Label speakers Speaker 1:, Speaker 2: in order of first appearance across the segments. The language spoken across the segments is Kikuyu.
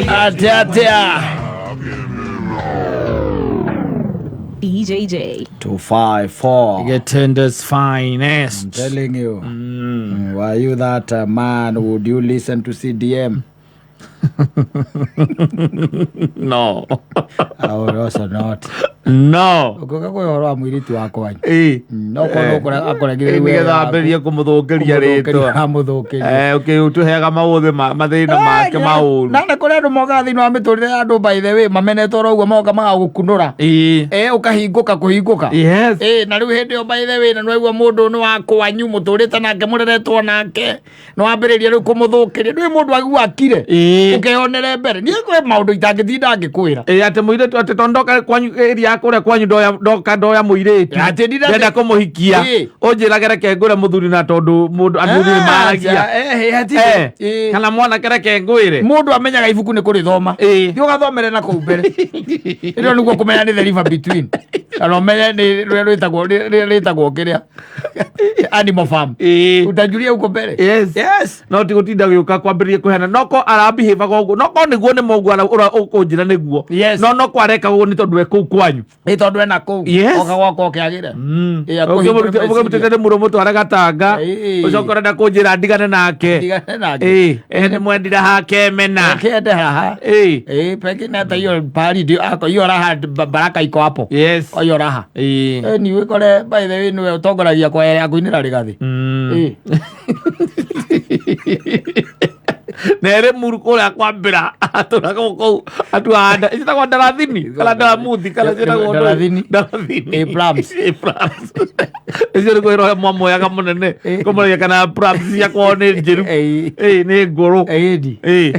Speaker 1: Atea atea.
Speaker 2: BJJ.
Speaker 3: 254.
Speaker 1: Getenda's finest.
Speaker 3: I'm telling you. Were you that man? Would you listen to CDM?
Speaker 1: No.
Speaker 3: I would also not.
Speaker 1: No.
Speaker 3: Ũngĩũka kwĩ ũhoro wa mũirĩtu wakwa
Speaker 1: Ĩ.
Speaker 3: no korwo akoregire
Speaker 1: Nĩgetha ambĩrĩrie kũmũthũkĩria rĩtwa.
Speaker 3: amũthũkĩria
Speaker 1: Ũtũheaga maũthĩ mathĩna make maũru.
Speaker 3: Na nĩ kũrĩ andũ mokaga thĩinĩ wa mĩtũrĩre ya andũ, by the way, mamenetwo oro ũguo, moka magagũkunũra.
Speaker 1: Ĩ.
Speaker 3: Ũkahingũka kũhingũka.
Speaker 1: Yes.
Speaker 3: Ĩ, na rĩu hĩndĩ ĩyo, by the way, na nĩwaigua mũndũ nĩ wa kwanyu, mũtũrĩte nake, mũreretwo nake, nĩ wambĩrĩria rĩu kũmũthũkĩria, ndũĩ mũndũ agua akire.
Speaker 1: Ĩ.
Speaker 3: Ũkeyonere mbere. Niĩ kwĩ maũndũ itangĩtinda ngĩkwĩra.
Speaker 1: Ĩ, atĩ mũirĩtu, atĩ tondũ ndoka kwanyu, area ya kũrĩa kwanyu, ndoya ndoka ndoya mũirĩtu.
Speaker 3: Atĩ
Speaker 1: ndenda kũmũhikia. Ũnjĩrage reke ngũre mũthuri, na tondũ mũndũ athuri nĩ maragia.
Speaker 3: Hatirĩ.
Speaker 1: Kana mwanake reke ngwĩre.
Speaker 3: Mũndũ amenyaga ibuku nĩ kũrĩthoma. Thiĩ ũgathomere na kũu mbere ĩno nĩguo kũmenya nĩ the river between, kana ũmenye nĩ rũrĩa rwĩtagwo, rĩrĩa rĩtagwo kĩrĩa, Animal Farm. Utajulia huko mbere.
Speaker 1: Yes.
Speaker 3: Yes.
Speaker 1: No ti gũtinda gĩũka kwambĩrĩria kũheana noko arabihĩbaga ũguo, noko nĩguo nĩ moguo ũkũnjĩra nĩguo. No noko areka ũguo nĩ tondũ e kũu kwanyu.
Speaker 3: Ĩ, tondũ ena kũu. Oka gwakwa ũkĩagĩre. Ĩ, akũhingũre meciria.
Speaker 1: Ũkĩmũrutĩte nĩ mũrũ mũtware gatanga. Ũcoke ũrenda kũnjĩra ndigane nake.
Speaker 3: Ndigane nake.
Speaker 1: Ĩ, nĩ mwendire hake mena.
Speaker 3: Kende haha. Ĩ, pengine hata hiyo pahali ndio ako hiyo raha, baraka iko hapo. Kwa hiyo raha. Ni wikore, by the way, niwe ũtongoragia kwaya ya kũinĩra rĩgathĩ. Ĩ.
Speaker 1: Na ĩrĩ muru kũrĩa kwambĩra atũraga kũu atuaga ciĩtagwo ndarathini kana ndaramuthi kana ciĩtagwo ndũ?
Speaker 3: Ndarathini.
Speaker 1: Ndarathini.
Speaker 3: Ĩ, plums.
Speaker 1: Ĩ, plums. Icio nĩ kwĩrohe mwamoyaga mũnene kũmũragia kana plums ciakwao nĩ njĩru.
Speaker 3: Ĩ.
Speaker 1: Ĩ, nĩ ngũrũ.
Speaker 3: Ĩndi.
Speaker 1: Ĩ.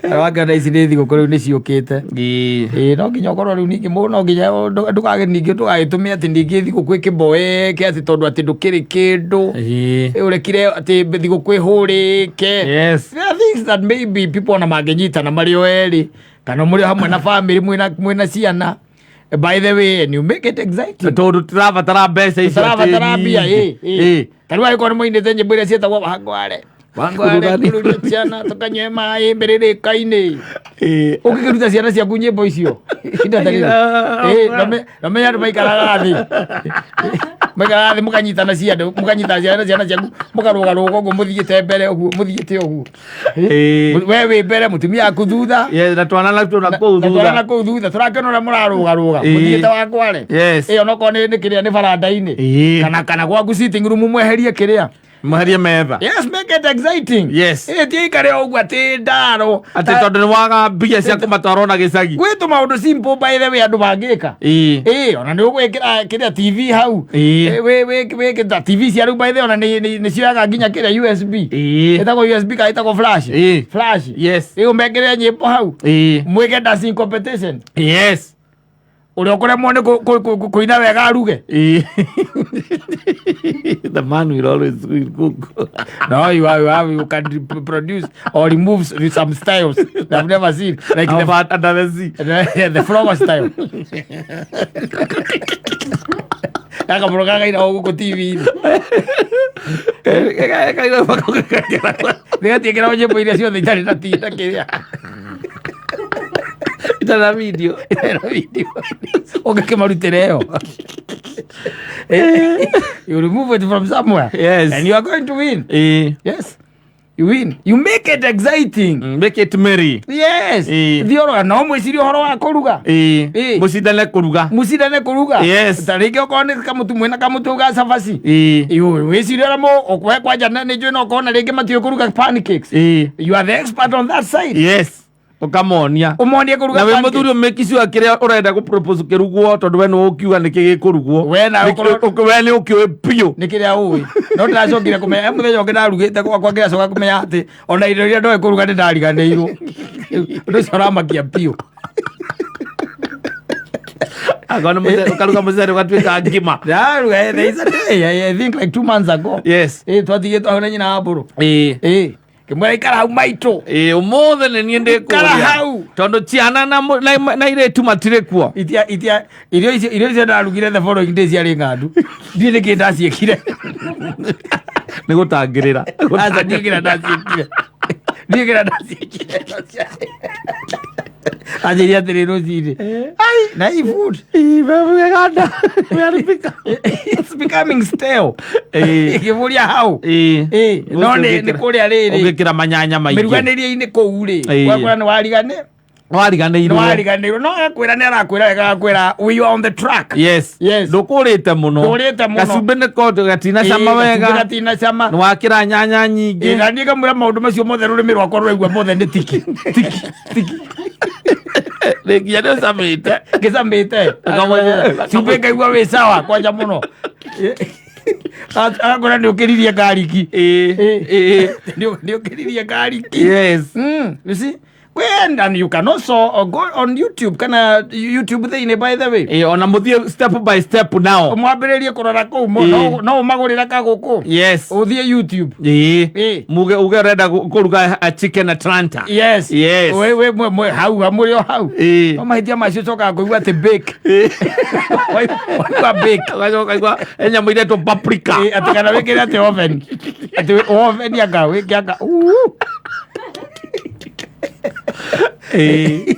Speaker 3: Wakĩona ici nĩ thigũkũ rĩu nĩ ciũkĩte. Ĩ, no nginya ũkorwo rĩu ningĩ no nginya ndũkage ningĩ ndũgagĩtũme atĩ ningĩ thigũkũ ĩkĩmboeke atĩ tondũ atĩ ndũkĩrĩ kĩndũ.
Speaker 1: Ĩ.
Speaker 3: Ĩ, ũrekire atĩ thigũkũ ĩhũrĩke. There are things that maybe people ona mangĩnyitana marĩ o erĩ kana mũrĩ o hamwe na family, mwĩna ciana, by the way, and you make it exciting.
Speaker 1: Tondũ tũrabatara mbeca icio atĩ
Speaker 3: Tũrabatara mbia.
Speaker 1: nyingĩ.
Speaker 3: Ĩ, ta rĩu angĩkorwo nĩ mũinĩte nyĩmbo iria ciĩtagwo wangware wangware kururia ciana tũkanyue maĩ mbĩrĩrĩka-inĩ, ũngĩkĩruta ciana ciaku nyĩmbo icio ihinda ta rĩrĩ. Ĩ, nomenya andũ maikaraga thĩ, maikaraga thĩ, mũkanyitana ciana, mũkanyitana ciana ciaku, mũkarũgarũga ũguo mũthiĩte mbere ũguo, mũthiĩte ũguo. We wĩ mbere, mũtumia aku thutha.
Speaker 1: Yes, na twana natuo na kũu
Speaker 3: Na twana na
Speaker 1: thutha.
Speaker 3: kũu thutha, tũrakĩona ũrĩa mũrarũgarũga mũthiĩte wakware.
Speaker 1: Yes.
Speaker 3: Ĩ, onokorwo nĩ kĩrĩa, nĩ baranda-inĩ kana gwaku sitting room, mweherie kĩrĩa.
Speaker 1: Mweherie metha.
Speaker 3: Yes, make it exciting. Ĩ, ti ikare o ũguo atĩ ndaro.
Speaker 1: Atĩ tondũ nĩ waga mbia cia kũmatwara ona gĩcagi.
Speaker 3: Gwĩ tũmaũndũ simple, by the way, andũ mangĩka. Ĩ, ona nĩ ũgwĩkĩra kĩrĩa, TV hau.
Speaker 1: Ĩ,
Speaker 3: Wĩkĩta TV cia rĩu, by the way, ona nĩ cioyaga nginya kĩrĩa USB. Ĩtagwo USB kana ĩtagwo flash? Flash. Ĩ, ũmekĩre nyĩmbo hau. Mwĩke dancing competition. Ũrĩa ũkũremwo nĩ kũina wega aruge.
Speaker 1: The man will always will cook.
Speaker 3: No, you can produce or remove some styles that I've never seen, like
Speaker 1: How about under the sea?
Speaker 3: The flower style. Gakamũro gagaina o gũkũ TV-inĩ. Nĩgatiĩkĩra nyĩmbo iria ciothe itarĩ na na kĩrĩa.
Speaker 1: Itarĩ na video.
Speaker 3: Itarĩ na video. Ũngĩkĩmarutĩra ĩyo. You remove it from somewhere. And you are going to win. Yes. You win. You make it exciting.
Speaker 1: Make it merry.
Speaker 3: Yes. Thiĩ no mwĩcirie ũhoro wa kũruga.
Speaker 1: Mũcindane kũruga.
Speaker 3: Mũcindane kũruga. Ta rĩngĩ okorwo nĩ kamũtu, mwĩna kamũtu ga cabaci. Wĩcirie ũrĩa we kwanja nĩ njũĩ no ũkorwo na rĩngĩ matiũĩ kũruga pancakes. You are the expert on that side.
Speaker 1: Yes, ũkamonia.
Speaker 3: Ũmonie kũruga
Speaker 1: Na wĩ
Speaker 3: pancakes.
Speaker 1: mũthuri, ũmake sure kĩrĩa ũrenda gũ-propose kĩrugwo, tondũ we nĩ ũkiuga nĩkĩ gĩkũrugwo.
Speaker 3: We nawe
Speaker 1: We nĩ ũkĩũĩ biũ.
Speaker 3: Nĩ kĩrĩa ũĩ, no ndĩracokire kũmenya he mũthenya ũngĩ ndarugĩte gwakwa, ngĩracoka kũmenya atĩ ona indo iria ndoĩ kũruga nĩ ndariganĩirwo. Ũndũ ũcio ũramakia biũ.
Speaker 1: Angorwo nĩ mũcere, ũkaruga mũcere ũgatuĩka ngima.
Speaker 3: Ndaruga, there is a day, I think like 2 months ago. Ĩ, twatigĩtwo hau na nyina wa mbũrũ. Ĩ, ngĩmwĩra ikara hau maitũ.
Speaker 1: Ĩ, ũmũthĩ nĩ niĩ
Speaker 3: Ikara
Speaker 1: ndĩkũrĩa
Speaker 3: hau.
Speaker 1: tondũ ciana na irĩtu matirĩ kuo.
Speaker 3: Itia irio icio ndarugire the following day ciarĩ ng'andu, ndiĩ nĩkĩ ndaciĩkire.
Speaker 1: Nĩ gũtangĩrĩra.
Speaker 3: Aca niĩ ngira ndaciĩkire. Niĩ ngira ndaciĩkire. Anjĩria atĩrĩ rũcinĩ. Ai, na hii food.
Speaker 1: Ganda imeharibika.
Speaker 3: It's becoming stale.
Speaker 1: Ĩĩ.
Speaker 3: Ngĩmũria hau.
Speaker 1: Ĩĩ.
Speaker 3: Ĩĩ, no nĩ kũrĩa rĩrĩ.
Speaker 1: Ũngĩkĩra manyanya maingĩ.
Speaker 3: Mĩruganĩrie-inĩ kũu rĩ.
Speaker 1: Ĩĩ.
Speaker 3: Ũgakora nĩ warigane.
Speaker 1: Wariganĩirwo.
Speaker 3: Nĩ wariganĩirwo. No agakwĩra nĩ arakwĩra wega agakwĩra we are on the track.
Speaker 1: Yes.
Speaker 3: Yes.
Speaker 1: Ndũkũrĩte mũno.
Speaker 3: Ndũrĩte mũno.
Speaker 1: Gacumbĩ nĩko gatina cama
Speaker 3: Ĩĩ,
Speaker 1: wega.
Speaker 3: gacumbĩ gatina cama.
Speaker 1: Nĩ wakĩra nyanya
Speaker 3: Ĩĩ,
Speaker 1: nyingĩ.
Speaker 3: na niĩ ngamwĩra maũndũ macio mothe rũrĩmĩ rwakwa rũraigua mothe nĩ tiki tiki tiki.
Speaker 1: Nĩ nginya nĩ ũcamĩte.
Speaker 3: Ngĩcamĩte.
Speaker 1: Akamwĩra-
Speaker 3: Cumbĩ ngaigua wĩ sawa kwanja mũno. Agakora nĩ ũkĩririe ngariki.
Speaker 1: Ĩĩ. Ĩĩ.
Speaker 3: Nĩ ũkĩririe ngariki.
Speaker 1: Yes.
Speaker 3: You see? Well, and you can also go on YouTube kana YouTube thĩinĩ by the way.
Speaker 1: Ĩĩ, ona mũthiĩ step by step now.
Speaker 3: Mwambĩrĩrie kũrora kũu
Speaker 1: Ĩĩ.
Speaker 3: no ũmagũrĩra kagũkũ.
Speaker 1: Yes.
Speaker 3: Ũthiĩ YouTube.
Speaker 1: Ĩĩ.
Speaker 3: Ĩĩ.
Speaker 1: Muge uge ũrenda kũruga a chicken Atlanta.
Speaker 3: Yes.
Speaker 1: Yes.
Speaker 3: We we mwe mwe hau hamũrĩ o hau.
Speaker 1: Ĩĩ.
Speaker 3: No mahĩtia macio ũcokaga kũigua atĩ bake. Waigua bake.
Speaker 1: Ũgacoka ũkaigua he nyamũ iretwo paprika.
Speaker 3: Ĩĩ, atĩ kana wĩkĩre atĩ oven. Atĩ oven anga wĩke anga. Uu.
Speaker 1: Ĩĩ.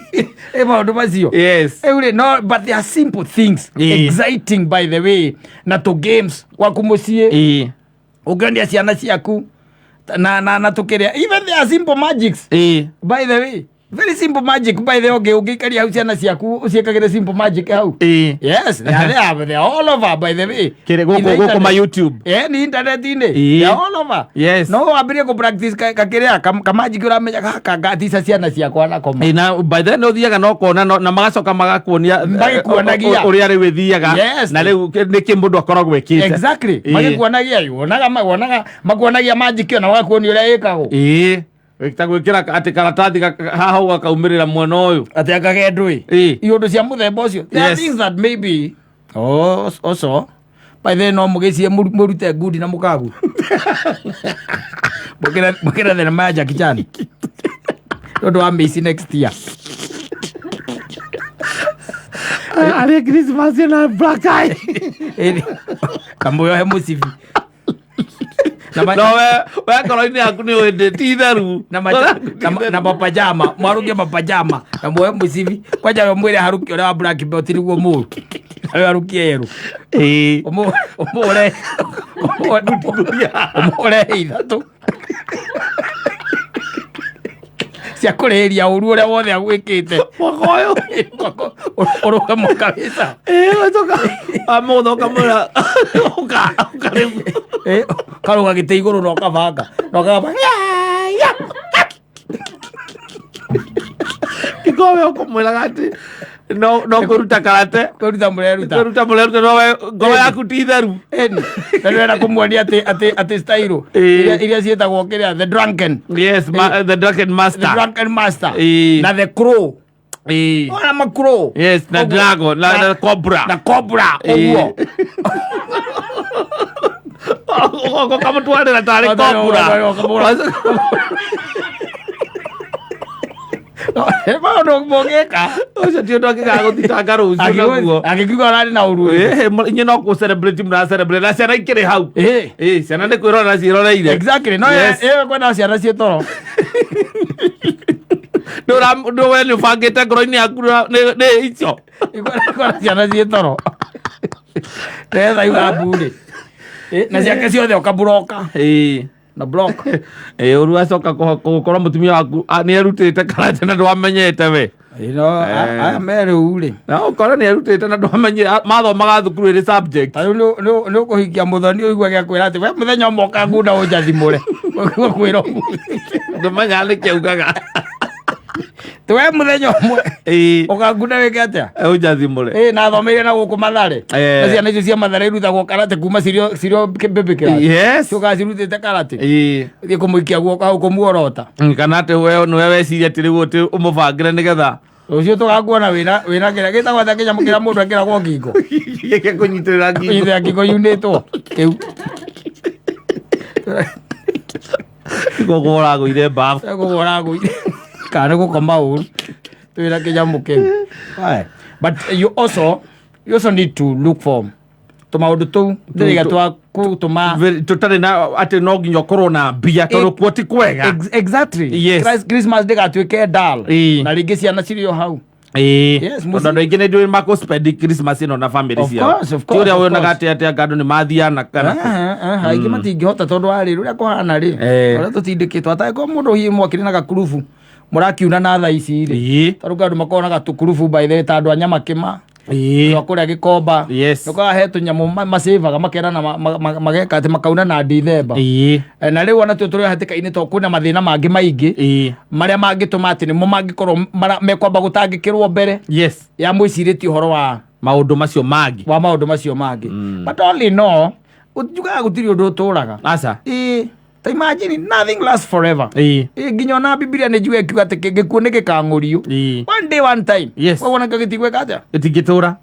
Speaker 3: Ĩ maũndũ macio.
Speaker 1: Yes.
Speaker 3: Rĩu rĩ, no but they are simple things.
Speaker 1: Ĩĩ.
Speaker 3: Exciting by the way. Na tũ games gwaku mũciĩ.
Speaker 1: Ĩĩ.
Speaker 3: Ũngĩonia ciana ciaku na na na tũkĩrĩa even they are simple magics.
Speaker 1: Ĩĩ.
Speaker 3: By the way, very simple magic by the way ũngĩikaria hau ciana ciaku ũciĩkagĩre simple magic hau.
Speaker 1: Ĩĩ.
Speaker 3: Yes, they are there, they are all over by the way.
Speaker 1: Kĩrĩ gũkũ
Speaker 3: In the
Speaker 1: gũkũ ma
Speaker 3: internet.
Speaker 1: YouTube.
Speaker 3: Eh, ni internet-inĩ.
Speaker 1: Ĩĩ.
Speaker 3: They are all over.
Speaker 1: Yes.
Speaker 3: No wambĩrĩrie kũ practice kakĩrĩa ka magic ũramenya gaka ngatica ciana ciakwa nako.
Speaker 1: Ĩĩ, na by then ũthiaga na ũkona na magacoka magakuonia
Speaker 3: Magĩkuonagia.
Speaker 1: ũrĩa rĩu ĩthiaga
Speaker 3: Yes.
Speaker 1: na rĩu nĩkĩ mũndũ akoragwo ekĩte.
Speaker 3: Exactly.
Speaker 1: Ĩĩ.
Speaker 3: Magĩkuonagia wonaga wonaga makuonagia magic ĩyo na magakuonia ũrĩa ĩkagwo.
Speaker 1: Ĩĩ. Ta gwĩkĩra atĩ karatathi haha ũgakaumĩrĩra mwena ũyũ.
Speaker 3: Atĩ akagendwo ĩ.
Speaker 1: Ĩĩ.
Speaker 3: Iũndũ cia mũthemba ũcio. There are
Speaker 1: Yes.
Speaker 3: things that maybe oh, also by then no mũgĩcie mũrute ngundi na mũkagu. Mũkĩra thenema ya Jackie Chan. Nĩ ũndũ wa Macy next year.
Speaker 1: Arĩ Christmas na black eye.
Speaker 3: Ĩni. Kamũyohe mũcibi. Na
Speaker 1: No we ngoro-inĩ yaku nĩ ũĩ ti itheru.
Speaker 3: Na mapajama mwarũkie mapajama na muoe mũcibi kwanja we mwĩre haruki ũrĩa wa black belt nĩguo mũru nawe harukie yerũ.
Speaker 1: Ĩĩ.
Speaker 3: Ũmũre ũmũre ithatũ cia kũrĩhĩria ũru ũrĩa wothe agwĩkĩte.
Speaker 1: Mwaka ũyũ.
Speaker 3: Ũrũgamo kabisa.
Speaker 1: Ĩĩ, ũgacoka wamũgũtha ũkamwĩra ũka ũka rĩu.
Speaker 3: Ĩ, karũga gĩtĩ igũrũ na ũkabanga na ũkagamba.
Speaker 1: Ikowe ũkũmwĩraga atĩ no kũruta karate.
Speaker 3: Kwĩruta mũreruta.
Speaker 1: Kũruta mũreruta no we ngoro yaku ti itheru.
Speaker 3: Ĩni na nĩwenda kũmuonia atĩ style
Speaker 1: Ĩĩ.
Speaker 3: iria ciĩtagwo kĩrĩa the drunken.
Speaker 1: Yes, the drunken
Speaker 3: The
Speaker 1: master.
Speaker 3: drunken master.
Speaker 1: Ĩĩ.
Speaker 3: Na the crow.
Speaker 1: Ĩĩ.
Speaker 3: Ona ma crow.
Speaker 1: Yes, na
Speaker 3: Ũguo.
Speaker 1: dragon, na cobra.
Speaker 3: Na cobra
Speaker 1: Ĩĩ.
Speaker 3: ũguo.
Speaker 1: Ũkamũtwarĩra tarĩ cobra.
Speaker 3: Maũndũ mũngĩka.
Speaker 1: Ũcio ti ũndũ angĩkaga gũthitanga rũciũ naguo.
Speaker 3: Angĩkiuga ũrarĩ na ũru.
Speaker 1: Ĩĩ, inyuĩ no kũ celebrate mũra celebrate na ciana ikĩrĩ hau.
Speaker 3: Ĩĩ.
Speaker 1: Ĩĩ, ciana nĩ kwĩrorera ciĩroreire.
Speaker 3: Exactly. No
Speaker 1: Yes.
Speaker 3: ĩyo kwenda ciana ciĩ toro.
Speaker 1: Nĩ we nĩ ũbangĩte ngoro-inĩ yaku nĩ icio.
Speaker 3: Kwenda ciana ciĩ toro. Nĩgetha iuga mbu-rĩ. Na ciake ciothe ũkaburoka.
Speaker 1: Ĩĩ.
Speaker 3: Na block.
Speaker 1: Ĩĩ, ũru acoka gũkorwo mũtumia waku nĩ erutĩte karate na ndwamenyete we.
Speaker 3: No, aya me rĩu rĩ.
Speaker 1: Na ũkore nĩ erutĩte na ndwamenyire mathomaga thukuru ĩrĩ subject.
Speaker 3: Ta rĩu nĩ ũkũhikia mũthoni ũigua gĩakwĩra atĩ we mũthenya ũmwe ũkangunda ũnjathimũre. Ũigua kwĩra ũguo.
Speaker 1: Ndũmenyaga nĩkĩ augaga.
Speaker 3: Ti we mũthenya ũmwe
Speaker 1: Ĩĩ.
Speaker 3: ũkangunda wĩke atĩa?
Speaker 1: Ũnjathimũre.
Speaker 3: Ĩĩ na thomeire na gũkũ Mathare.
Speaker 1: Eh.
Speaker 3: Na ciana icio cia Mathare irutagwo karate kuma cirio kĩmbĩmbĩ kĩrathi.
Speaker 1: Yes.
Speaker 3: Ciũkaga cirutĩte karate.
Speaker 1: Ĩĩ.
Speaker 3: Thiĩ kũmũikia guoko hau kũmuorota.
Speaker 1: Kana atĩ we nĩwe weciria atĩ rĩu atĩ ũmũbangĩre nĩgetha
Speaker 3: Rũciũ tũgakuona wĩna kĩrĩa gĩtagwo atĩa kĩnyamũ kĩrĩa mũndũ ekĩragwo ngingo.
Speaker 1: gĩkĩ kũnyitĩrĩra ngingo.
Speaker 3: Kũnyitĩrĩra ngingo yunĩtwo. Kĩu.
Speaker 1: Koguo ũragũire mbabu.
Speaker 3: Koguo ũragũire. Kana nĩ gũkoma ũru. Twĩna kĩnyamũ kĩu. Aye. But you also need to look for Tũmaũndũ tũu ndĩrĩga twa gũtũma.
Speaker 1: Tũtarĩ na atĩ no nginya ũkorwo na mbia tondũ kuo ti kwega.
Speaker 3: Exactly.
Speaker 1: Yes.
Speaker 3: Christmas ndĩgatuĩke dull. Na rĩngĩ ciana cirĩ o hau. Yes,
Speaker 1: Tondũ andũ aingĩ nĩ njũĩ makũ-spend Christmas ĩno na family
Speaker 3: Of
Speaker 1: ciao.
Speaker 3: course, of
Speaker 1: Ti
Speaker 3: course,
Speaker 1: ũrĩa
Speaker 3: of
Speaker 1: wonaga
Speaker 3: course.
Speaker 1: atĩ anga andũ nĩ mathiana kana
Speaker 3: Aingĩ matingĩhota tondũ wa rĩrĩ ũrĩa kũhana rĩ, ũrĩa tũtindĩkĩtwo atangĩkorwo mũndũ hihi mwakĩrĩ na gakurubu mũrakiuna na thaa ici rĩ, tondũ kwĩ andũ makoragwo na gatũkurubu by the way, ta andũ a nyamakĩma, andũ a kũrĩa gĩkomba. Nĩũkoraga he tũnyamũ macĩvaga makerana mageka atĩ makauna na Ndithemba. Na rĩu ona tuo tũrĩ hatĩka-inĩ tondũ kwĩna mathĩna mangĩ maingĩ marĩa mangĩtũma atĩ nĩmo mangĩkorwo mekwamba gũtangĩkĩrwo mbere ya mwĩcirĩtie ũhoro wa
Speaker 1: Maũndũ macio mangĩ.
Speaker 3: Wa maũndũ macio mangĩ. But all in all, njugaga gũtirĩ ũndũ ũtũraga.
Speaker 1: Aca.
Speaker 3: Ĩĩ, ta imagine, nothing lasts forever. Ĩĩ, nginya ona Bibilia nĩ njuga ĩkiuga atĩ gĩkuũ nĩ gĩkang'ũrio one day, one time. Koguo nakĩo gĩtigwĩka atĩa?
Speaker 1: Gĩtingĩtũra.